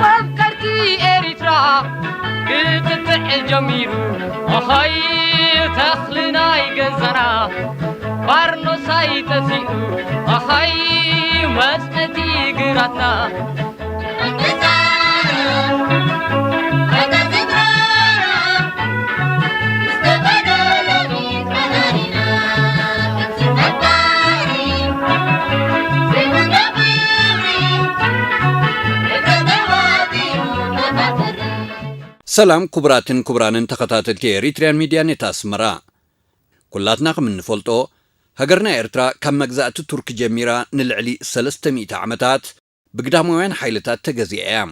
መብቀልቲ ኤሪትራ ክትጥዕ ጀሚሩ፣ ኣኸይ ተኽሊ ናይ ገዛና፣ ባርኖሳይ ጠፊኡ፣ ኣኸይ መጽ እቲ ግራትና። ሰላም ክቡራትን ክቡራንን ተኸታተልቲ ኤሪትሪያን ሚድያ ኔት ኣስመራ። ኩላትና ከም እንፈልጦ፣ ሃገርና ኤርትራ ካብ መግዛእቲ ቱርኪ ጀሚራ ንልዕሊ ሰለስተ ሚእቲ ዓመታት ብግዳማውያን ሓይልታት ተገዚኣ እያ።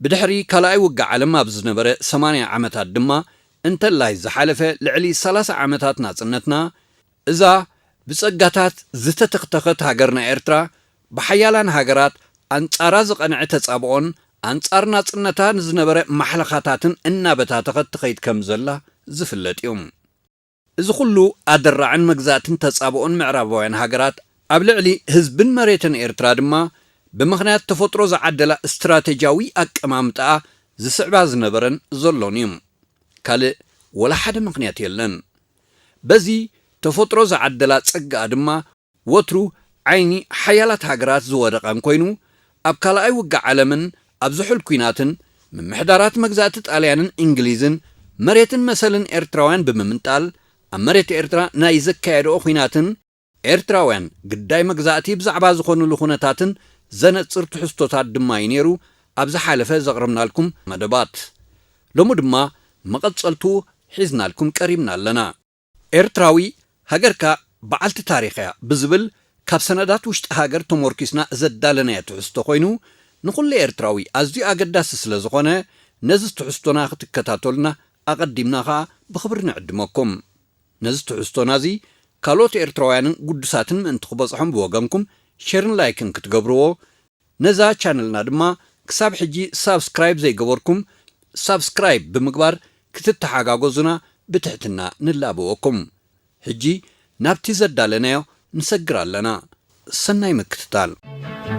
ብድሕሪ ካልኣይ ውግእ ዓለም ኣብ ዝነበረ ሰማንያ ዓመታት ድማ፣ እንተላይ ዝሓለፈ ልዕሊ ሰላሳ ዓመታት ናጽነትና፣ እዛ ብጸጋታት ዝተተኽተኸት ሃገርና ኤርትራ፣ ብሓያላን ሃገራት ኣንጻራ ዝቐንዐ ተጻብኦን ኣንጻር ናጽነታ ንዝነበረ ማሕለኻታትን እናበታተኸት ትኸይድ ከም ዘላ ዝፍለጥ እዩ። እዚ ኩሉ ኣደራዕን መግዛእትን ተጻብኦን ምዕራባውያን ሃገራት ኣብ ልዕሊ ህዝብን መሬትን ኤርትራ ድማ፣ ብምኽንያት ተፈጥሮ ዝዓደላ ስትራቴጂያዊ ኣቀማምጣኣ ዝስዕባ ዝነበረን ዘሎን እዩ። ካልእ ወላ ሓደ ምኽንያት የለን። በዚ ተፈጥሮ ዝዓደላ ጸጋኣ ድማ ወትሩ ዓይኒ ሓያላት ሃገራት ዝወደቐን ኮይኑ፣ ኣብ ካልኣይ ውግእ ዓለምን ኣብ ዝሑል ኲናትን፣ ምምሕዳራት መግዛእቲ ጣልያንን እንግሊዝን መሬትን መሰልን ኤርትራውያን ብምምንጣል፣ ኣብ መሬት ኤርትራ ናይ ዘካየድኦ ኲናትን፣ ኤርትራውያን ግዳይ መግዛእቲ ብዛዕባ ዝኾኑሉ ኩነታትን ዘነጽር ትሕዝቶታት ድማ እዩ ነይሩ ኣብ ዝሓለፈ ዘቕረብናልኩም መደባት። ሎሚ ድማ መቐጸልቱ ሒዝናልኩም ቀሪብና ኣለና። ኤርትራዊ፣ ሃገርካ በዓልቲ ታሪኽ እያ ብዝብል ካብ ሰነዳት ውሽጢ ሃገር ተሞርኪስና ዘዳለናዮ ትሕዝቶ ኮይኑ፣ ንኹሉ ኤርትራዊ ኣዝዩ ኣገዳሲ ስለ ዝኾነ፣ ነዚ ትሕዝቶና ክትከታተሉና ኣቐዲምና ኸኣ ብኽብሪ ንዕድመኩም። ነዚ ትሕዝቶና እዚ ካልኦት ኤርትራውያንን ግዱሳትን ምእንቲ ክበጽሖም ብወገንኩም ሼርን ላይክን ክትገብርዎ፣ ነዛ ቻነልና ድማ ክሳብ ሕጂ ሳብስክራይብ ዘይገበርኩም ሳብስክራይብ ብምግባር ክትተሓጋገዙና ብትሕትና ንላበወኩም። ሕጂ ናብቲ ዘዳለናዮ ንሰግር ኣለና። ሰናይ ምክትታል።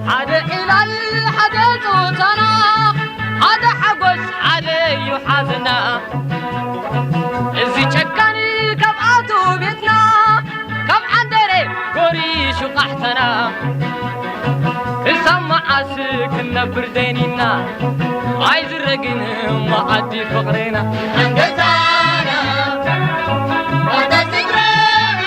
ሓደ ዕላል፣ ሓደ ጾታና፣ ሓደ ሓጎስ፣ ሓደ እዩ ሓዘና። እዚ ጨካን ካብ ኣቱ ቤትና፣ ካብ ዓንደሬ ጎሪሹ ቃሕታና። ክሳብ መዓስ ክንነብር ደይኒና፣ ኣይዝረግን መኣዲ ፍቕርና። ኣንገታና፣ ኣታ ስድራና፣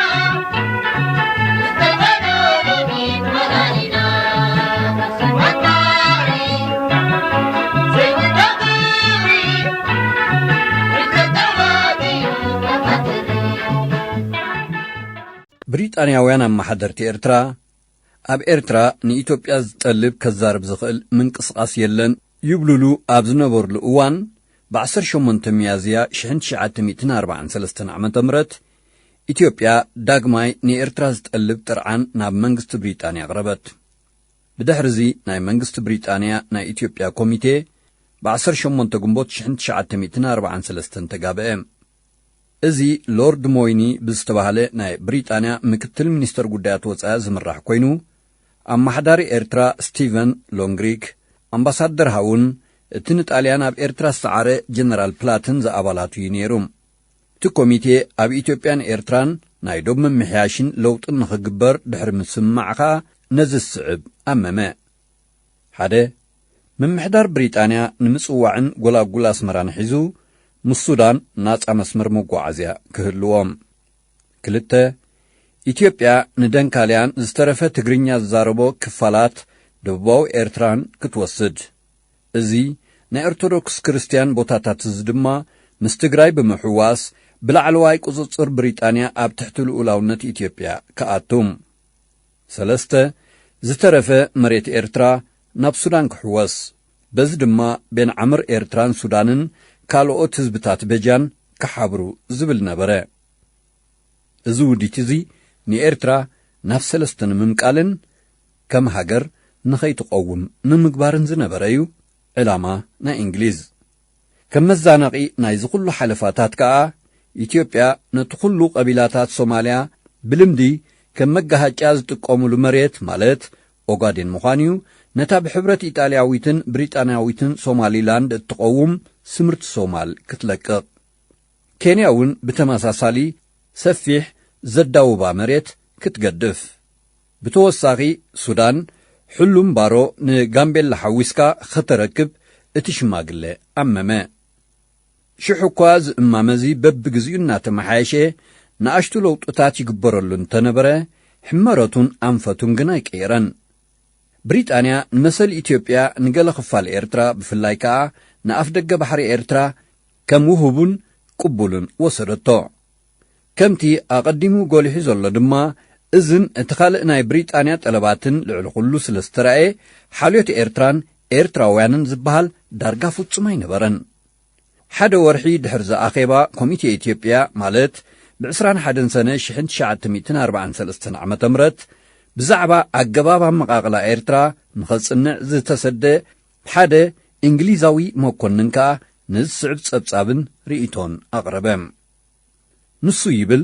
ብሪጣንያውያን ኣመሓደርቲ ኤርትራ፣ ኣብ ኤርትራ ንኢትዮጵያ ዝጠልብ ከዛርብ ዝኽእል ምንቅስቓስ የለን ይብሉሉ ኣብ ዝነበሩሉ እዋን፣ ብ ዓሰርተ ሸሞንተ ሚያዝያ ሽሕን ትሽዓተ ሚእትን ኣርባዓን ሰለስተን ዓመተ ምህረት፣ ኢትዮጵያ ዳግማይ ንኤርትራ ዝጠልብ ጥርዓን ናብ መንግስቲ ብሪጣንያ ኣቕረበት። ብድሕርዚ ናይ መንግስቲ ብሪጣንያ ናይ ኢትዮጵያ ኮሚቴ ብ ዓሰርተ ሸሞንተ ግንቦት ሽሕን ትሽዓተ ሚእትን ኣርባዓን ሰለስተን ተጋብአ። እዚ ሎርድ ሞይኒ ብዝተባህለ ናይ ብሪጣንያ ምክትል ሚኒስተር ጉዳያት ወጻኢ ዝምራሕ ኮይኑ፣ ኣመሓዳሪ ኤርትራ ስቲቨን ሎንግሪክ፣ ኣምባሳደር ሃውን፣ እቲ ንጣልያን ኣብ ኤርትራ ዝሰዓረ ጀነራል ፕላትን ዝኣባላቱ እዩ ነይሩ። እቲ ኮሚቴ ኣብ ኢትዮጵያን ኤርትራን ናይ ዶብ ምምሕያሽን ለውጥን ንኽግበር ድሕሪ ምስምማዕ ኸኣ ነዚ ዝስዕብ ኣመመ። ሓደ፣ ምምሕዳር ብሪጣንያ ንምጽዋዕን ጎላጉል ኣስመራን ሒዙ ምስ ሱዳን ናጻ መስመር መጓዓዝያ ክህልዎም። ክልተ፣ ኢትዮጵያ ንደንካልያን ዝተረፈ ትግርኛ ዝዛረቦ ክፋላት ደቡባዊ ኤርትራን ክትወስድ። እዚ ናይ ኦርቶዶክስ ክርስትያን ቦታታት እዚ ድማ ምስ ትግራይ ብምሕዋስ ብላዕለዋይ ቁጽጽር ብሪጣንያ ኣብ ትሕቲ ልኡላውነት ኢትዮጵያ ክኣቱ። ሰለስተ፣ ዝተረፈ መሬት ኤርትራ ናብ ሱዳን ክሕወስ፣ በዚ ድማ ቤንዓምር ኤርትራን ሱዳንን ካልኦት ህዝብታት በጃን ክሓብሩ ዝብል ነበረ። እዚ ውዲት እዚ ንኤርትራ ናብ ሰለስተ ንምምቃልን ከም ሃገር ንኸይትቐውም ንምግባርን ዝነበረ እዩ ዕላማ ናይ እንግሊዝ። ከም መዛነቒ ናይዚ ኩሉ ሓለፋታት ከኣ፣ ኢትዮጵያ ነቲ ኩሉ ቀቢላታት ሶማልያ ብልምዲ ከም መጋሃጫ ዝጥቀሙሉ መሬት፣ ማለት ኦጋዴን ምዃኑ እዩ፣ ነታ ብሕብረት ኢጣልያዊትን ብሪጣንያዊትን ሶማሊላንድ እትቐውም ስምርቲ ሶማል ክትለቅቕ። ኬንያ እውን ብተመሳሳሊ ሰፊሕ ዘዳውባ መሬት ክትገድፍ። ብተወሳኺ ሱዳን ሕሉም ባሮ ንጋምቤላ ሓዊስካ ከተረክብ እቲ ሽማግለ ኣመመ። ሽሕ እኳ እዚ እማመ እዚ በብግዚኡ እናተመሓየሸ ንኣሽቱ ለውጥታት ይግበረሉ እንተነበረ፣ ሕመረቱን ኣንፈቱን ግን ኣይቀየረን። ብሪጣንያ ንመሰል ኢትዮጵያ ንገለ ክፋል ኤርትራ፣ ብፍላይ ከኣ ንኣፍደገ ባሕሪ ኤርትራ ከም ውሁቡን ቅቡሉን ወሰደቶ። ከምቲ ኣቐዲሙ ጎሊሑ ዘሎ ድማ፣ እዝን እቲ ካልእ ናይ ብሪጣንያ ጠለባትን ልዕሊ ኩሉ ስለ ዝተራእየ፣ ሓልዮት ኤርትራን ኤርትራውያንን ዝበሃል ዳርጋ ፍጹም ኣይነበረን። ሓደ ወርሒ ድሕሪ ዝኣኼባ ኮሚቴ ኢትዮጵያ፣ ማለት ብ ዕስራን ሓደን ሰነ ሽሕን ትሽዓተ ሚእትን ኣርባዓን ሰለስተን ዓመተ ምህረት፣ ብዛዕባ ኣገባብ ኣመቓቕላ ኤርትራ ንኸጽንዕ ዝተሰደ ሓደ እንግሊዛዊ መኮንን ከኣ ንዝስዕብ ጸብጻብን ርእይቶን ኣቕረበ። ንሱ ይብል፣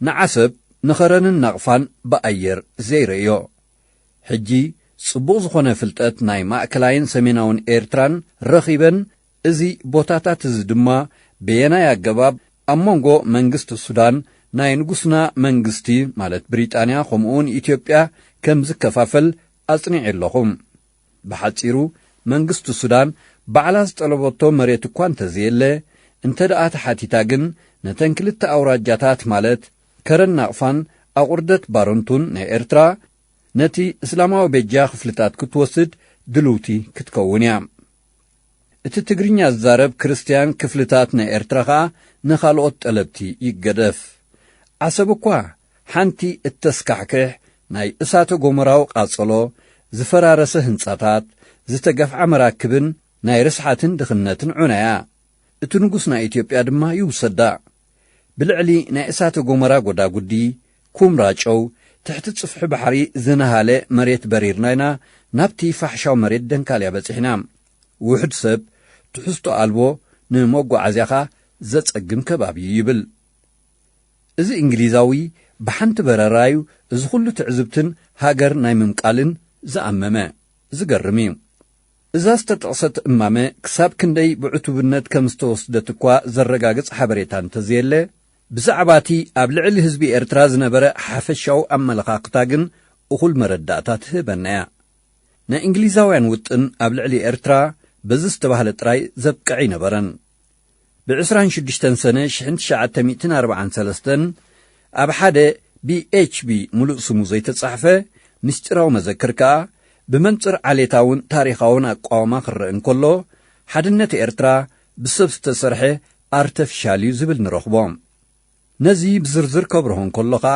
ንዓሰብ ንኸረንን ናቕፋን ብኣየር ዘይርእዮ። ሕጂ ጽቡቕ ዝኾነ ፍልጠት ናይ ማእከላይን ሰሜናውን ኤርትራን ረኺበን፣ እዚ ቦታታት እዚ ድማ በየናይ ኣገባብ ኣብ መንጎ መንግስቲ ሱዳን፣ ናይ ንጉስና መንግስቲ ማለት ብሪጣንያ፣ ከምኡውን ኢትዮጵያ ከም ዝከፋፈል ኣጽኒዐ ኣለኹ። ብሓጺሩ፣ መንግስቲ ሱዳን ባዕላ ዝጠለበቶ መሬት እኳ እንተዘየለ፣ እንተ ደኣ ተሓቲታ ግን፣ ነተን ክልተ ኣውራጃታት ማለት ከረን ናቕፋን ኣቑርደት ባረንቱን ናይ ኤርትራ፣ ነቲ እስላማዊ ቤጃ ክፍልታት ክትወስድ ድልውቲ ክትከውን እያ። እቲ ትግርኛ ዝዛረብ ክርስትያን ክፍልታት ናይ ኤርትራ ኸኣ ንኻልኦት ጠለብቲ ይገደፍ። ዓሰብ እኳ ሓንቲ እተስካሕክሕ ናይ እሳተ ጎመራዊ ቃጸሎ፣ ዝፈራረሰ ህንጻታት፣ ዝተገፍዓ መራክብን ናይ ርስሓትን ድኽነትን ዑና እያ። እቲ ንጉስ ናይ ኢትዮጵያ ድማ ይውሰዳ። ብልዕሊ ናይ እሳተ ጎመራ ጎዳጉዲ፣ ኩምራ ጨው፣ ትሕቲ ጽፍሒ ባሕሪ ዝነሃለ መሬት በሪርና ኢና ናብቲ ፋሕሻው መሬት ደንካልያ በጺሕና። ውሑድ ሰብ ትሕዝቶ ኣልቦ ንመጓዓዝያኻ ዘጸግም ከባቢ እዩ ይብል። እዚ እንግሊዛዊ ብሓንቲ በረራዩ እዚ ኩሉ ትዕዝብትን ሃገር ናይ ምምቃልን ዝኣመመ። ዝገርም እዩ። እዛ ዝተጠቕሰት እማመ ክሳብ ክንደይ ብዕቱብነት ከም ዝተወስደት እኳ ዘረጋግጽ ሓበሬታ እንተዘየለ፣ ብዛዕባ እቲ ኣብ ልዕሊ ህዝቢ ኤርትራ ዝነበረ ሓፈሻዊ ኣመለኻኽታ ግን እኹል መረዳእታ ትህበና እያ። ናይ እንግሊዛውያን ውጥን ኣብ ልዕሊ ኤርትራ በዚ ዝተባህለ ጥራይ ዘብቅዕ ኣይነበረን። ብ ዕስራን ሽዱሽተን ሰነ ሽሕን ትሽዓተ ሚእትን ኣርባዓን ሰለስተን ኣብ ሓደ ብ ኤች ቢ ምሉእ ስሙ ዘይተጻሕፈ ምስጢራዊ መዘክር ከኣ፣ ብመንጽር ዓሌታውን ታሪኻውን ኣቃውማ ክረአ እንከሎ፣ ሓድነት ኤርትራ ብሰብ ዝተሰርሐ ኣርተፊሻል እዩ ዝብል ንረኽቦ። ነዚ ብዝርዝር ከብርሆ እንከሎ ኸኣ፣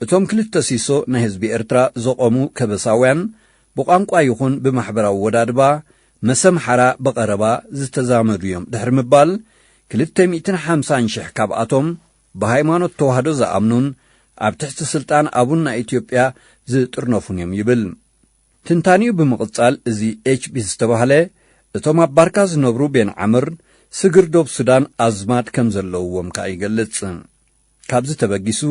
እቶም ክልተ ሲሶ ናይ ህዝቢ ኤርትራ ዘቖሙ ከበሳውያን፣ ብቋንቋ ይኹን ብማሕበራዊ ወዳድባ፣ መሰም ሓራ ብቐረባ ዝተዛመዱ እዮም ድሕሪ ምባል፣ ክልተ ሚእትን ሓምሳን ሽሕ ካብኣቶም ብሃይማኖት ተዋህዶ ዝኣምኑን ኣብ ትሕቲ ስልጣን ኣቡን ናይ ኢትዮጵያ ዝጥርነፉን እዮም ይብል። ትንታኔኡ ብምቕጻል፣ እዚ ኤች ቢ ዝተባህለ፣ እቶም ኣብ ባርካ ዝነብሩ ቤን ዓምር፣ ስግር ዶብ ሱዳን ኣዝማድ ከም ዘለውዎም ከኣ ይገልጽ። ካብዚ ተበጊሱ፣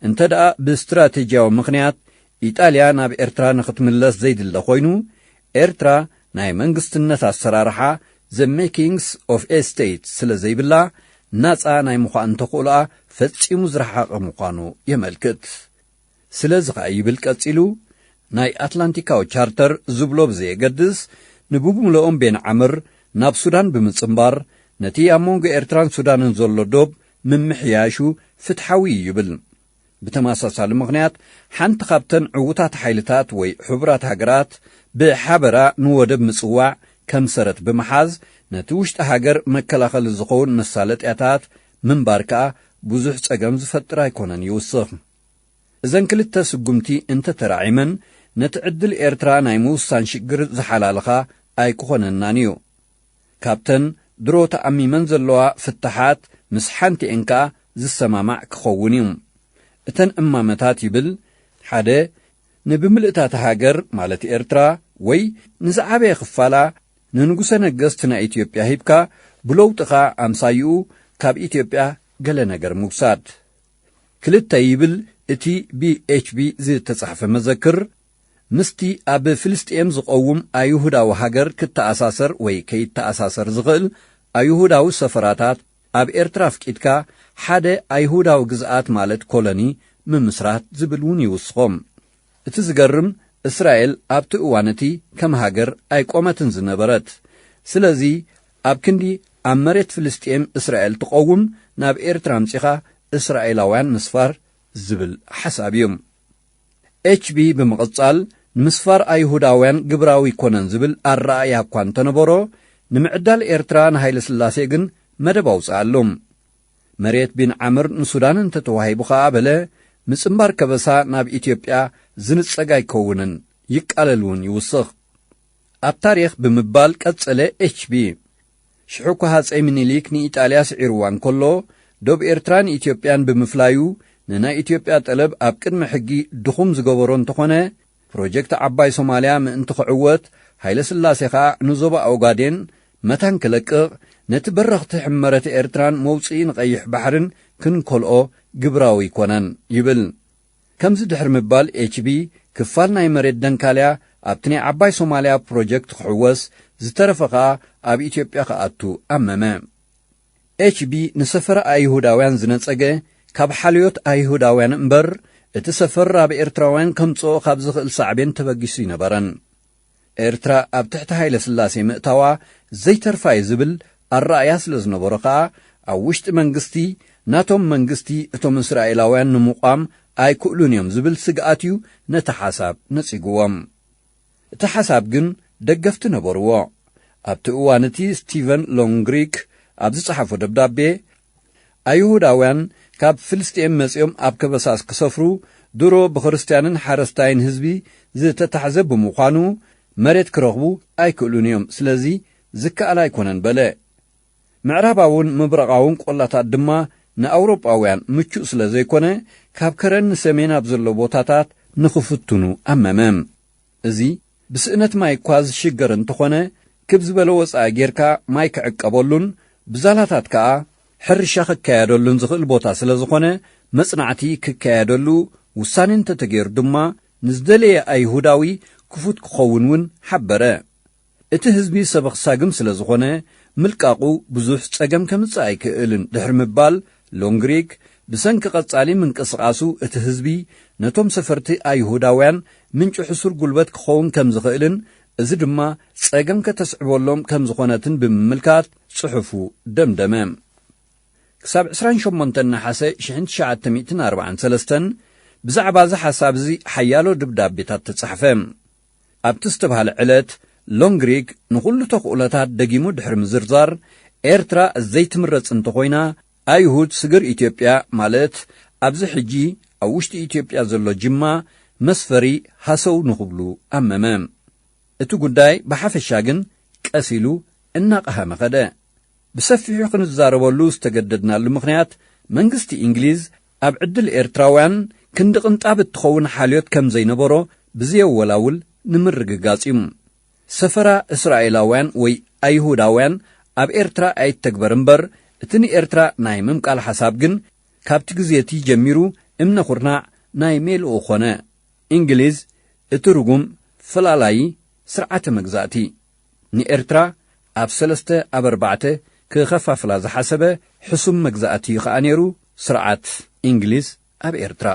እንተ ደኣ ብስትራቴጂያዊ ምኽንያት ኢጣልያ ናብ ኤርትራ ንኽትምለስ ዘይድለ ኮይኑ፣ ኤርትራ ናይ መንግስትነት ኣሰራርሓ፣ The Makings of a State፣ ስለ ዘይብላ፣ ናጻ ናይ ምዃን ተኽእሎኣ ፈጺሙ ዝረሓቐ ምዃኑ የመልክት። ስለዚ ኸኣ ይብል ቀጺሉ፣ ናይ ኣትላንቲካዊ ቻርተር ዝብሎ ብዘየገድስ፣ ንብምልኦም ቤን ዓምር ናብ ሱዳን ብምጽንባር፣ ነቲ ኣብ መንጎ ኤርትራን ሱዳንን ዘሎ ዶብ ምምሕያሹ ፍትሓዊ እዩ ይብል። ብተመሳሳሊ ምኽንያት፣ ሓንቲ ካብተን ዕዉታት ሓይልታት ወይ ሕቡራት ሃገራት ብሓበራ ንወደብ ምጽዋዕ ከም ሰረት ብምሓዝ፣ ነቲ ውሽጢ ሃገር መከላኸሊ ዝኸውን መሳለጥያታት ምንባር ከኣ ብዙሕ ጸገም ዝፈጥር ኣይኮነን ይውስኽ። እዘን ክልተ ስጉምቲ እንተተራዒመን፣ ነቲ ዕድል ኤርትራ ናይ ምውሳን ሽግር ዝሓላልኻ ኣይክኾነናን እዩ። ካብተን ድሮ ተኣሚመን ዘለዋ ፍታሓት ምስ ሓንቲኤን ከኣ ዝሰማማዕ ክኸውን እዩ። እተን እማመታት ይብል፣ ሓደ፣ ንብምልእታታ ሃገር ማለት ኤርትራ ወይ ንዝዓበየ ክፋላ ንንጉሰ ነገስት ናይ ኢትዮጵያ ሂብካ፣ ብለውጥኻ ኣምሳይኡ ካብ ኢትዮጵያ ገለ ነገር ምውሳድ። ክልተ ይብል እቲ ብ ኤች ቢ ዝተጻሕፈ መዘክር፣ ምስቲ ኣብ ፍልስጤም ዝቐውም ኣይሁዳዊ ሃገር ክተኣሳሰር ወይ ከይተኣሳሰር ዝኽእል ኣይሁዳዊ ሰፈራታት ኣብ ኤርትራ ኣፍቂድካ ሓደ ኣይሁዳዊ ግዝኣት ማለት ኮሎኒ ምምስራት ዝብል እውን ይውስኾም። እቲ ዝገርም እስራኤል ኣብቲ እዋን እቲ ከም ሃገር ኣይቆመትን ዝነበረት። ስለዚ ኣብ ክንዲ ኣብ መሬት ፍልስጤም እስራኤል ትቐውም ናብ ኤርትራ ኣምጺኻ እስራኤላውያን ምስፋር ዝብል ሓሳብ እዩ። ኤች ቢ ብምቕጻል ንምስፋር ኣይሁዳውያን ግብራዊ ኣይኮነን ዝብል ኣረኣእያ እኳ እንተነበሮ ንምዕዳል ኤርትራ ንሃይለ ስላሴ ግን መደብ ኣውጽኣሉ። መሬት ቢን ዓምር ንሱዳን እንተተዋሂቡ ከኣ በለ ምጽንባር ከበሳ ናብ ኢትዮጵያ ዝንጸግ ኣይከውንን ይቃለል እውን ይውስኽ። ኣብ ታሪኽ ብምባል ቀጸለ ኤች ቢ። ሽዑ እኳ ሃጸይ ምኒልክ ንኢጣልያ ስዒርዋ እንከሎ ዶብ ኤርትራን ኢትዮጵያን ብምፍላዩ ንናይ ኢትዮጵያ ጠለብ ኣብ ቅድሚ ሕጊ ድኹም ዝገበሮ እንተኾነ ፕሮጀክት ዓባይ ሶማልያ ምእንቲ ክዕወት ሃይለ ስላሴ ኸኣ ንዞባ ኦጋዴን መታን ክለቅቕ ነቲ በረኽቲ ሕመረት ኤርትራን መውጽኢ ንቐይሕ ባሕርን ክንከልኦ ግብራዊ ኣይኮነን ይብል። ከምዚ ድሕሪ ምባል ኤች ቢ ክፋል ናይ መሬት ደንካልያ ኣብቲ ናይ ዓባይ ሶማልያ ፕሮጀክት ክሕወስ ዝተረፈ ኸኣ ኣብ ኢትዮጵያ ክኣቱ ኣመመ። ኤች ቢ ንሰፈራ ኣይሁዳውያን ዝነጸገ ካብ ሓልዮት ኣይሁዳውያን እምበር እቲ ሰፈር ኣብ ኤርትራውያን ከምጽኦ ካብ ዝኽእል ሳዕቤን ተበጊሱ ኣይነበረን። ኤርትራ ኣብ ትሕቲ ሃይለ ስላሴ ምእታዋ ዘይተርፋ እዩ ዝብል ኣረኣእያ ስለ ዝነበሮ ኸኣ ኣብ ውሽጢ መንግስቲ ናቶም መንግስቲ እቶም እስራኤላውያን ንምቋም ኣይክእሉን እዮም ዝብል ስግኣት እዩ ነቲ ሓሳብ ነጺግዎም። እቲ ሓሳብ ግን ደገፍቲ ነበርዎ። ኣብቲ እዋን እቲ ስቲቨን ሎንግሪክ ኣብ ዝጸሓፎ ደብዳቤ ኣይሁዳውያን ካብ ፍልስጤም መጺኦም ኣብ ከበሳ ክሰፍሩ ድሮ ብክርስትያንን ሓረስታይን ህዝቢ ዝተታሕዘ ብምዃኑ መሬት ክረኽቡ ኣይክእሉን እዮም። ስለዚ ዝከኣል ኣይኮነን በለ። ምዕራባውን ምብራቓውን ቆላታት ድማ ንኣውሮጳውያን ምቹእ ስለ ዘይኮነ ካብ ከረን ንሰሜን ኣብ ዘሎ ቦታታት ንኽፍትኑ ኣመመ። እዚ ብስእነት ማይ እኳ ዝሽገር እንተኾነ ክብ ዝበለ ወጻኢ ጌርካ ማይ ክዕቀበሉን ብዛላታት ከኣ ሕርሻ ክካየደሉን ዝኽእል ቦታ ስለ ዝኾነ መጽናዕቲ ክካየደሉ ውሳኔ እንተተገይሩ ድማ ንዝደለየ ኣይሁዳዊ ክፉት ክኸውን እውን ሓበረ። እቲ ህዝቢ ሰበኽ ሳግም ስለ ዝኾነ ምልቃቑ ብዙሕ ጸገም ከምጽእ ኣይክእልን ድሕሪ ምባል ሎንግሪክ ብሰንኪ ቀጻሊ ምንቅስቓሱ እቲ ህዝቢ ነቶም ሰፈርቲ ኣይሁዳውያን ምንጪ ሕሱር ጉልበት ክኸውን ከም ዝኽእልን እዚ ድማ ጸገም ከተስዕበሎም ከም ዝኾነትን ብምምልካት ጽሑፉ ደምደመ። ክሳብ ዕስራን ሸሞንተን ነሓሰ ሽሕን ትሽዓተ ሚእትን ኣርባዓን ሰለስተን ብዛዕባ እዚ ሓሳብ እዚ ሓያሎ ደብዳቤታት ተጻሕፈ። ኣብቲ ዝተባህለ ዕለት ሎንግሪክ ንኹሉ ተኽእሎታት ደጊሙ ድሕሪ ምዝርዛር ኤርትራ ዘይትምረጽ እንተኾይና ኣይሁድ ስግር ኢትዮጵያ ማለት ኣብዚ ሕጂ ኣብ ውሽጢ ኢትዮጵያ ዘሎ ጅማ መስፈሪ ሃሰው ንኽብሉ ኣመመ። እቲ ጉዳይ ብሓፈሻ ግን ቀስ ኢሉ እናቐሃመ ኸደ። ብሰፊሑ ክንዛረበሉ ዝተገደድናሉ ምኽንያት መንግስቲ እንግሊዝ ኣብ ዕድል ኤርትራውያን ክንዲ ቅንጣብ እትኸውን ሓልዮት ከም ዘይነበሮ ብዘየወላውል ንምርግጋጽ እዩ። ሰፈራ እስራኤላውያን ወይ ኣይሁዳውያን ኣብ ኤርትራ ኣይተግበር እምበር እቲ ንኤርትራ ናይ ምምቃል ሓሳብ ግን ካብቲ ግዜ እቲ ጀሚሩ እምነ ኩርናዕ ናይ ሜልኡ ኾነ። እንግሊዝ እቲ ርጉም ፈላላዪ ስርዓተ መግዛእቲ ንኤርትራ ኣብ ሰለስተ ኣብ ኣርባዕተ ክኸፋፍላ ዝሓሰበ ሕሱም መግዛእቲ እዩ ኸኣ ነይሩ ስርዓት እንግሊዝ ኣብ ኤርትራ።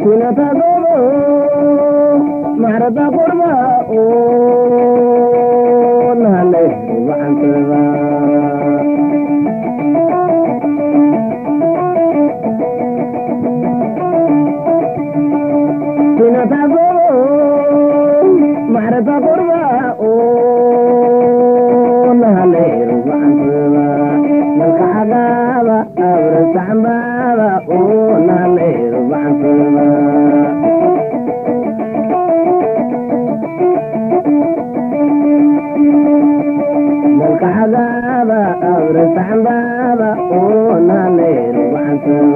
ኩነታ ጎቦ ማዕረባ ቁርባኡ እናሃለየ ብዓንተባ ኩነታ ጎቦ ማዕረባ ቁርባኡ እናሃለየ ብዓንተባ መልክዓ ጋባ ኣብ ርእሳ ዕምባባ ቁና ነይሩ ብዓንተባ። መልክዓ ጋባ ኣብ ርእሳ ዕምባባ ቁና ነይሩ ብዓንተባ።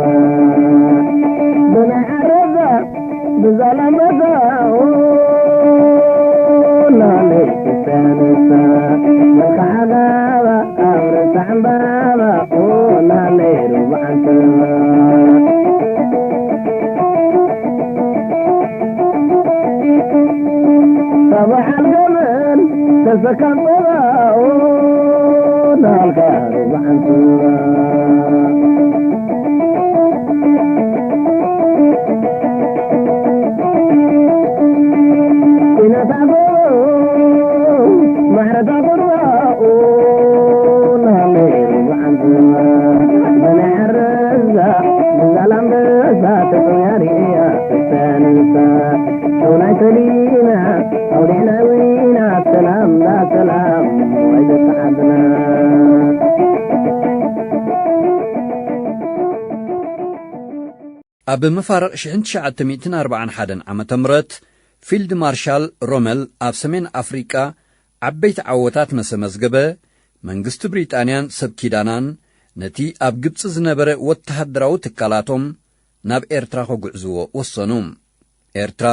ብናይ ዓረባ ብዛላምበሳ ባባ ቁና ነይሩ ብዓንተ ሰባሕ ኣልገመን ተሰካም ጸባኦ ናልካ ሩባዕን ኢነታ ጎ ማሕረታ ጎርባኡ ናለይ ሩባዕን በናይ ሓረዛ ብዛላምበሳ ተጠውያሪያ ተስተንሳ ሸውናይ ተሊና ኣውሊዕና ዊና ሰላም ዳ ሰላም ወይ ደቂ ዓድና። ኣብ መፋርቕ ሽሕን ትሽዓተ ሚእትን ኣርባዓን ሓደን ዓመተ ምህረት ፊልድ ማርሻል ሮመል ኣብ ሰሜን ኣፍሪቃ ዓበይቲ ዓወታት መሰመዝገበ፣ መንግስቲ ብሪጣንያን ሰብ ኪዳናን ነቲ ኣብ ግብጺ ዝነበረ ወተሃደራዊ ትካላቶም ናብ ኤርትራ ከጉዕዝዎ ወሰኑ። ኤርትራ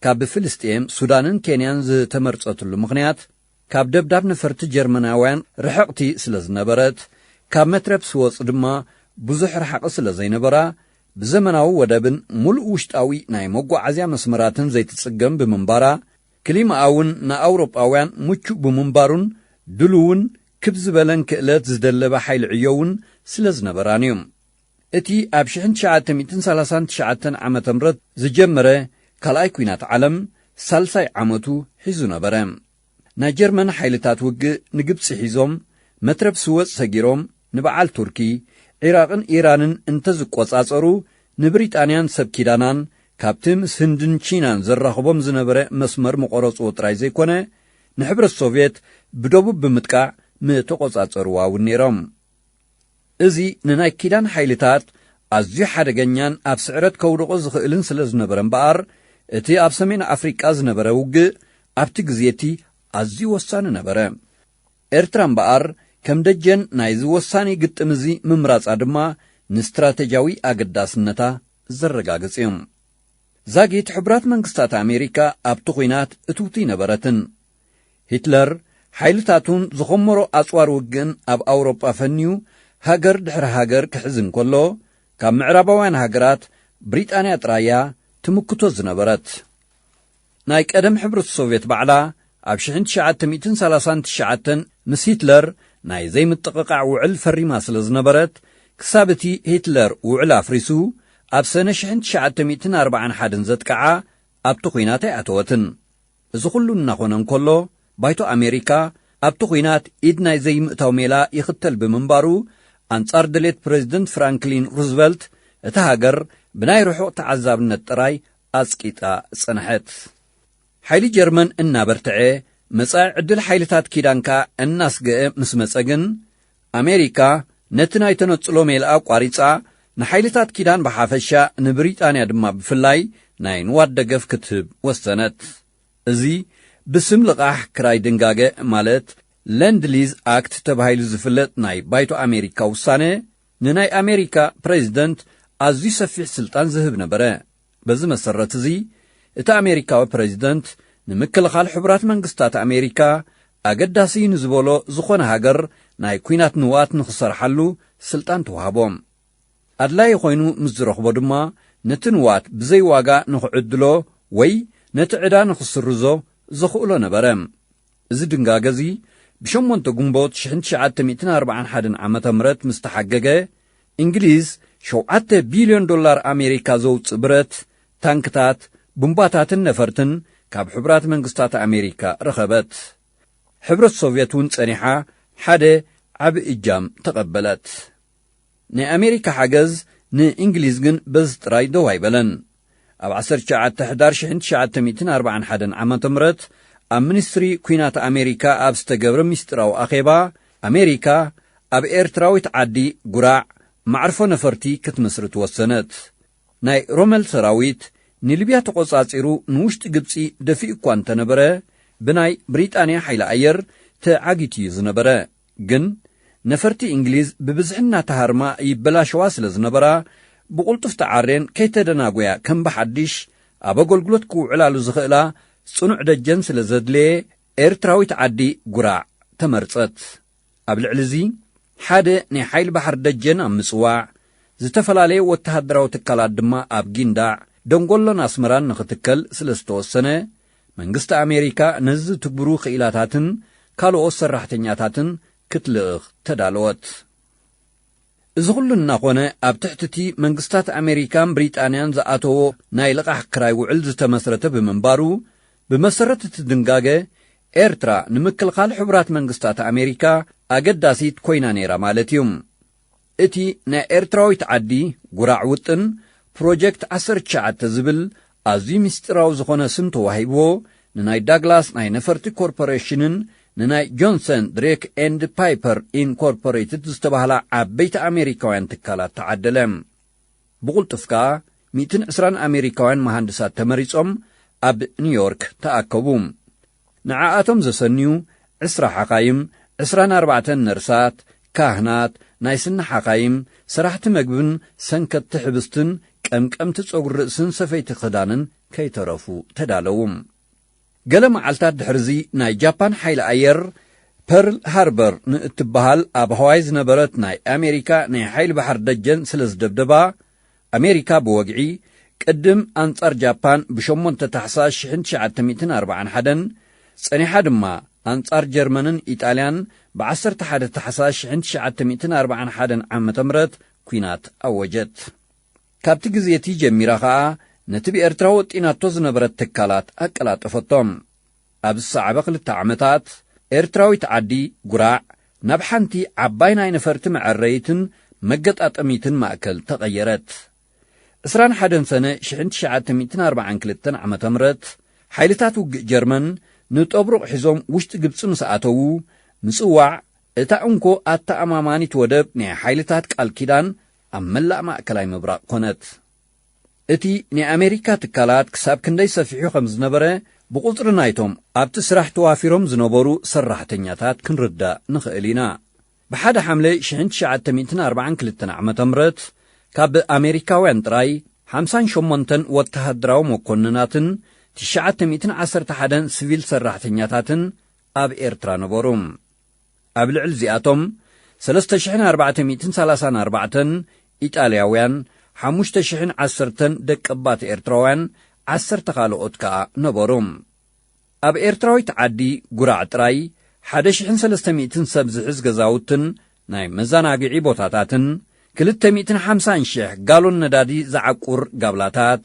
ካብ ፍልስጤም፣ ሱዳንን ኬንያን ዝተመርጸትሉ ምኽንያት፣ ካብ ደብዳብ ነፈርቲ ጀርመናውያን ርሕቕቲ ስለ ዝነበረት፣ ካብ መትረብ ስወጽ ድማ ብዙሕ ርሓቒ ስለ ዘይነበራ፣ ብዘመናዊ ወደብን ሙሉእ ውሽጣዊ ናይ መጓዓዝያ መስመራትን ዘይትጽገም ብምንባራ፣ ክሊማኣ እውን ንኣውሮጳውያን ምቹእ ብምንባሩን ድሉውን ክብ ዝበለን ክእለት ዝደለበ ሓይሊ ዕዮ እውን ስለ ዝነበራን እዩ። እቲ ኣብ ሽሕን ትሽዓተ ሚእትን ሰላሳን ትሽዓተን ዓመተ ምህረት ዝጀመረ ካልኣይ ኲናት ዓለም ሳልሳይ ዓመቱ ሒዙ ነበረ። ናይ ጀርመን ሓይልታት ውግእ ንግብጺ ሒዞም፣ መትረብ ስወጽ ሰጊሮም፣ ንበዓል ቱርኪ፣ ዒራቕን ኢራንን እንተዝቆጻጸሩ፣ ንብሪጣንያን ሰብ ኪዳናን ካብቲ ምስ ህንድን ቺናን ዘራኽቦም ዝነበረ መስመር ምቆረጽዎ ጥራይ ዘይኮነ፣ ንሕብረት ሶቭየት ብደቡብ ብምጥቃዕ ምተቆጻጸርዋ እውን ነይሮም። እዚ ንናይ ኪዳን ሓይልታት ኣዝዩ ሓደገኛን ኣብ ስዕረት ከውድቖ ዝኽእልን ስለ ዝነበረ እምበኣር፣ እቲ ኣብ ሰሜን ኣፍሪቃ ዝነበረ ውግእ ኣብቲ ግዜ እቲ ኣዝዩ ወሳኒ ነበረ። ኤርትራ እምበኣር ከም ደጀን ናይዚ ወሳኒ ግጥም እዚ ምምራጻ ድማ ንስትራተጂያዊ ኣገዳስነታ ዘረጋግጽ እዩ። ዛጊት ሕቡራት መንግስታት ኣሜሪካ ኣብቲ ኲናት እትውቲ ነበረትን። ሂትለር ሓይልታቱን ዝኸመሮ ኣጽዋር ውግእን ኣብ ኣውሮጳ ፈንዩ፣ ሃገር ድሕሪ ሃገር ክሕዝ እንከሎ፣ ካብ ምዕራባውያን ሃገራት ብሪጣንያ ጥራይ እያ ትምክቶ ዝነበረት። ናይ ቀደም ሕብረት ሶቭየት ባዕላ ኣብ ሽሕን ትሽዓተ ሚእትን ሰላሳን ትሽዓተን ምስ ሂትለር ናይ ዘይምጥቕቓዕ ውዕል ፈሪማ ስለ ዝነበረት፣ ክሳብ እቲ ሂትለር ውዕል ኣፍሪሱ ኣብ ሰነ ሽሕን ትሽዓተ ሚእትን ኣርባዓን ሓደን ዘጥቅዓ ኣብቲ ኲናት ኣይኣተወትን። እዚ ኹሉ እናኾነ እንከሎ፣ ባይቶ ኣሜሪካ ኣብቲ ኲናት ኢድ ናይ ዘይምእታው ሜላ ይኽተል ብምንባሩ፣ ኣንጻር ድሌት ፕረዚደንት ፍራንክሊን ሩዝቨልት፣ እታ ሃገር ብናይ ርሑቕ ተዓዛብነት ጥራይ ኣጽቂጣ ጸንሐት። ሓይሊ ጀርመን እናበርትዐ፣ መጻኢ ዕድል ሓይልታት ኪዳን ከኣ እናስገአ ምስ መጸ ግን፣ ኣሜሪካ ነቲ ናይ ተነጽሎ ሜላ ኣቋሪጻ፣ ንሓይልታት ኪዳን ብሓፈሻ፣ ንብሪጣንያ ድማ ብፍላይ ናይ ንዋት ደገፍ ክትህብ ወሰነት። እዚ ብስም ልቓሕ ክራይ ድንጋገ፣ ማለት ለንድ ሊዝ ኣክት ተባሂሉ ዝፍለጥ ናይ ባይቶ ኣሜሪካ ውሳነ፣ ንናይ ኣሜሪካ ፕሬዚደንት ኣዝዩ ሰፊሕ ስልጣን ዝህብ ነበረ። በዚ መሰረት እዚ፣ እቲ ኣሜሪካዊ ፕሬዚደንት ንምክልኻል ሕቡራት መንግስታት ኣሜሪካ ኣገዳሲ እዩ ንዝበሎ ዝኾነ ሃገር ናይ ኲናት ንዋት ንኽሰርሓሉ ስልጣን ተዋህቦ። ኣድላዪ ኮይኑ ምስ ዝረኽቦ ድማ፣ ነቲ ንዋት ብዘይ ዋጋ ንኽዕድሎ ወይ ነቲ ዕዳ ንኽስርዞ ዘኽእሎ ነበረ። እዚ ድንጋገ እዚ፣ ብሸሞንተ ግንቦት ሽሕን ትሽዓተ ሚእትን ኣርባዓን ሓደን ዓመተ ምህረት ምስ ተሓገገ፣ እንግሊዝ ሸውዓተ ቢልዮን ዶላር ኣሜሪካ ዘውጽእ ብረት፣ ታንክታት፣ ቡምባታትን ነፈርትን ካብ ሕቡራት መንግስታት ኣሜሪካ ረኸበት። ሕብረት ሶቭየት እውን ጸኒሓ ሓደ ዓቢ እጃም ተቐበለት። ናይ ኣሜሪካ ሓገዝ ንእንግሊዝ ግን በዚ ጥራይ ደው ኣይበለን። ኣብ ዓሰርተ ትሽዓተ ሕዳር ሽሕን ትሽዓተ ሚእትን ኣርባዓን ሓደን ዓመተ ምህረት ኣብ ሚኒስትሪ ኲናት ኣሜሪካ ኣብ ዝተገብረ ሚስጢራዊ ኣኼባ፣ ኣሜሪካ ኣብ ኤርትራዊት ዓዲ ጉራዕ ማዕርፎ ነፈርቲ ክትምስርት ወሰነት። ናይ ሮመል ሰራዊት ንሊብያ ተቖጻጺሩ ንውሽጢ ግብጺ ደፊኡ እኳ እንተነበረ፣ ብናይ ብሪጣንያ ሓይሊ ኣየር ተዓጊቱ እዩ ዝነበረ። ግን ነፈርቲ እንግሊዝ ብብዝሒ እናተሃርማ ይበላሸዋ ስለ ዝነበራ፣ ብቕልጡፍ ተዓርየን ከይተደናጎያ ከም ብሓድሽ ኣብ ኣገልግሎት ክውዕላሉ ዝኽእላ ጽኑዕ ደጀን ስለ ዘድለየ፣ ኤርትራዊት ዓዲ ጉራዕ ተመርጸት። ኣብ ልዕሊ እዚ፣ ሓደ ናይ ሓይሊ ባሕሪ ደጀን ኣብ ምጽዋዕ፣ ዝተፈላለየ ወተሃደራዊ ትካላት ድማ ኣብ ጊንዳዕ፣ ደንጎሎን ኣስመራን ንኽትከል ስለ ዝተወሰነ፣ መንግስቲ ኣሜሪካ ነዚ ዝትግብሩ ክኢላታትን ካልኦት ሰራሕተኛታትን ክትልእኽ ተዳለወት። እዚ ኹሉ እናኾነ፣ ኣብ ትሕቲ እቲ መንግስታት ኣሜሪካን ብሪጣንያን ዝኣተዎ ናይ ልቓሕ ክራይ ውዕል ዝተመስረተ ብምንባሩ፣ ብመሰረት እቲ ድንጋገ፣ ኤርትራ ንምክልኻል ሕቡራት መንግስታት ኣሜሪካ ኣገዳሲት ኮይና ነይራ ማለት እዩ። እቲ ናይ ኤርትራዊት ዓዲ ጉራዕ ውጥን ፕሮጀክት ዓሰርተ ትሽዓተ ዝብል ኣዝዩ ምስጢራዊ ዝኾነ ስም ተዋሂብዎ፣ ንናይ ዳግላስ ናይ ነፈርቲ ኮርፖሬሽንን ንናይ ጆንሰን ድሬክ ኤንድ ፓይፐር ኢንኮርፖሬትድ ዝተባህላ ዓበይቲ ኣሜሪካውያን ትካላት ተዓደለ። ብቕልጡፍ ከኣ ሚእትን ዕስራን ኣሜሪካውያን መሃንድሳት ተመሪጾም ኣብ ኒውዮርክ ተኣከቡ። ንዓኣቶም ዘሰንዩ ዕስራ ሓኻይም፣ ዕስራን ኣርባዕተን ነርሳት፣ ካህናት፣ ናይ ስኒ ሓኻይም፣ ሰራሕቲ መግብን ሰንከትቲ ሕብስትን ቀምቀምቲ ጸጉሪ ርእስን ሰፈይቲ ክዳንን ከይተረፉ ተዳለዉ። ገለ መዓልታት ድሕርዚ ናይ ጃፓን ሓይሊ ኣየር ፐርል ሃርበር ንእትበሃል ኣብ ሃዋይ ዝነበረት ናይ ኣሜሪካ ናይ ሓይሊ ባሕሪ ደጀን ስለ ዝደብደባ፣ ኣሜሪካ ብወግዒ ቅድም ኣንጻር ጃፓን ብ ሸሞንተ ታሕሳስ ሽሕን ትሽዓተ ሚእትን ኣርባዓን ሓደን፣ ጸኒሓ ድማ ኣንጻር ጀርመንን ኢጣልያን ብ ዓሰርተ ሓደ ታሕሳስ ሽሕን ትሽዓተ ሚእትን ኣርባዓን ሓደን ዓመተ ምህረት ኲናት ኣወጀት። ካብቲ ግዜ እቲ ጀሚራ ኸኣ ነቲ ብኤርትራ ወጢናቶ ዝነበረት ትካላት ኣቀላጠፈቶም። ኣብ ዝሰዓበ ክልተ ዓመታት፣ ኤርትራዊት ዓዲ ጉራዕ ናብ ሓንቲ ዓባይ ናይ ነፈርቲ መዐረይትን መገጣጠሚትን ማእከል ተቐየረት። ዕስራን ሓደን ሰነ ሽሕን ትሽዓተ ሚእትን ኣርባዓን ክልተን ዓመተ ምህረት፣ ሓይልታት ውግእ ጀርመን ንጠብሩቕ ሒዞም ውሽጢ ግብጺ ምስ ኣተዉ፣ ምጽዋዕ እታ እንኮ ኣተኣማማኒት ወደብ ናይ ሓይልታት ቃል ኪዳን ኣብ መላእ ማእከላይ ምብራቕ ኮነት። እቲ ናይ ኣሜሪካ ትካላት ክሳብ ክንደይ ሰፊሑ ከም ዝነበረ፣ ብቑጽሪ ናይቶም ኣብቲ ስራሕ ተዋፊሮም ዝነበሩ ሰራሕተኛታት ክንርዳእ ንኽእል ኢና። ብሓደ ሓምለ ሽሕን ትሽዓተ ሚእትን ኣርባዓን ክልተን ዓመተ ምህረት፣ ካብ ኣሜሪካውያን ጥራይ ሓምሳን ሸሞንተን ወተሃደራዊ መኮንናትን ትሽዓተ ሚእትን ዓሰርተ ሓደን ሲቪል ሰራሕተኛታትን ኣብ ኤርትራ ነበሩ። ኣብ ልዕሊ እዚኣቶም፣ ሰለስተ ሽሕን ኣርባዕተ ሚእትን ሰላሳን ኣርባዕተን ኢጣልያውያን፣ ሓሙሽተ ሽሕን ዓሰርተን ደቀባት ኤርትራውያን፣ ዓሰርተ ካልኦት ከኣ ነበሩ። ኣብ ኤርትራዊት ዓዲ ጉራዕ ጥራይ፣ ሓደ ሽሕን ሰለስተ ሚእትን ሰብ ዝሕዝ ገዛውትን ናይ መዘናግዒ ቦታታትን፣ ክልተ ሚእትን ሓምሳን ሽሕ ጋሎን ነዳዲ ዝዓቁር ጋብላታት፣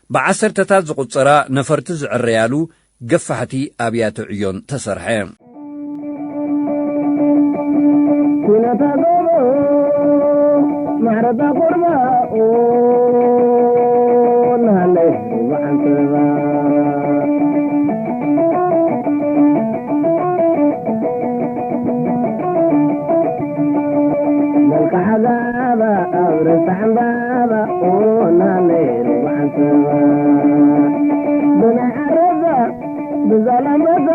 ብዓሰርተታት ዝቑጸራ ነፈርቲ ዝዕረያሉ ገፋሕቲ ኣብያተ ዕዮን ተሰርሐ። ኩነታ ጎቦ ማዕረታ ቆርባ ኦናለ በዓል ጥበባ። መልክዓ ጋባ ኣብ ርእሳ ዕምባባ ኦናለ በዓል ጥበባ። ብናይ ዓረባ ብዛላምበሳ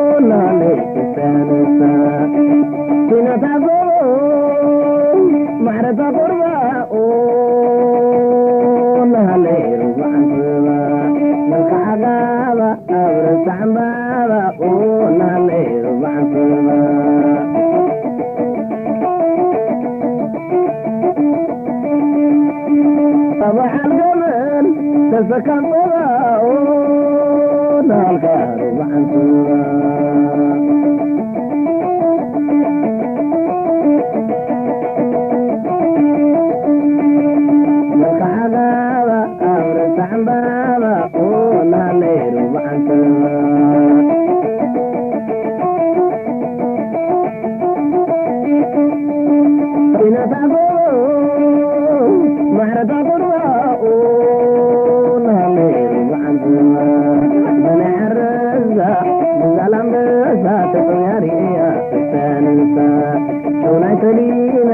ኦናለ ተስተያነሳ። ኩነታ ጎቦ ማዕረታ ቆርባ ኦናለ በዓል ጥበባ። መልክዓ ጋባ ኣብ ርእሳ ዕምባባ ኦናለ በዓል ጥበባ። በዓል ገመል ተሰካም ጸባ ኦናልካ በዓል ጥበባ። መልክዓ ጋባ ኣብ ርእሳ ዕምባባ ኦናለ በዓል ጥበባ። ኪነታ ጎቦ ማዕረታ ቁርባ ኦናለ በዓል ጥበባ። በላይ ዓረዛ ብዛላምበሳ ተጠውያ ርእያ ተስተንሳ። ሸውናይ ተሊና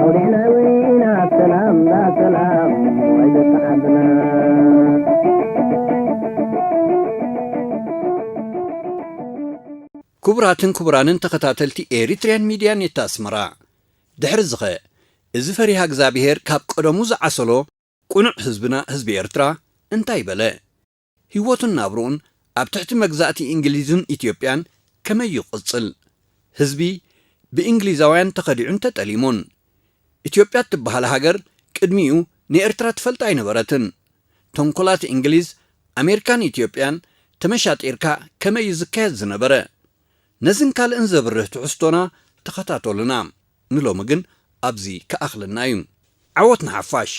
ኣውሊዕና ዊና ሰላም ዳ ሰላም ወይ ዘተዓድና። ክቡራትን ክቡራንን ተኸታተልቲ ኤሪትሪያን ሚድያ ኔት ኣስመራ፣ ድሕሪ ዝኸ እዚ ፈሪሃ እግዚኣብሄር ካብ ቀደሙ ዝዓሰሎ ቅኑዕ ህዝብና ህዝቢ ኤርትራ እንታይ በለ? ህይወቱን ናብርኡን ኣብ ትሕቲ መግዛእቲ እንግሊዝን ኢትዮጵያን ከመይ ይቕጽል? ህዝቢ ብእንግሊዛውያን ተኸዲዑን ተጠሊሙን። ኢትዮጵያ እትበሃል ሃገር ቅድሚኡ ንኤርትራ ትፈልጣ ኣይነበረትን። ተንኮላት እንግሊዝ፣ ኣሜሪካን ኢትዮጵያን ተመሻጢርካ ከመይ እዩ ዝካየድ ዝነበረ? ነዝን ካልእን ዘብርህ ትሕዝቶና ተኸታተሉና። ንሎሚ ግን ኣብዚ ክኣኽለና እዩ። ዓወት ንሓፋሽ!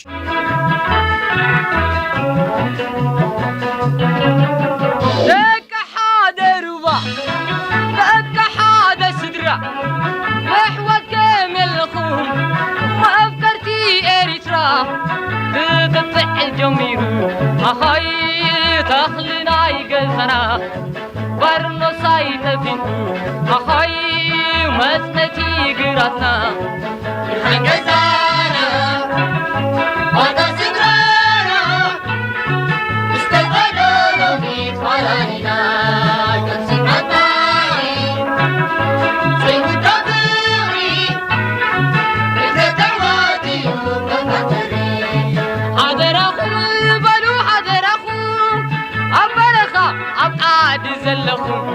ደቂ ሓደ ሩባ፣ ደቂ ሓደ ስድራ፣ ኣሕዋት ከመይ ኣለኹም? መፍቀርቲ ኤሪትራ፣ ክጥጥዕ ጀሚሩ፣ ኣኻይ ተኽሊ ናይ ገዛና። ባርኖሳይ ተፊቱ ኣኻይ መጽነቲ ግራትና። ብርሃን ገዛና፣ ዋጋ ስድራና፣ ምስ ተጋደሎ ፊት ፋላሊና፣ ከም ስብሓት ባሕሪ፣ ዘይውዳእ ፍቕሪ፣ ንዘተዋት እዩ መፋትሪ። ሓደራኹም በሉ ሓደራኹም፣ ኣብ በረኻ ኣብ ዓዲ ዘለኹም፣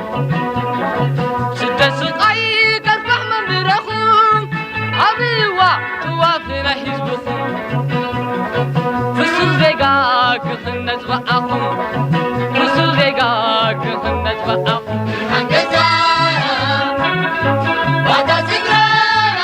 ስደት ስቓይ ከርፋሕ መንብረኹም፣ ኣብዋ ጥዋፍ ናይ ህዝብኹም። ፍሱል ዜጋ ክኽነት ብኣኹም፣ ፍሱል ዜጋ ክኽነት ብኣኹም። ሓገዛ ዋጋ ስድራና፣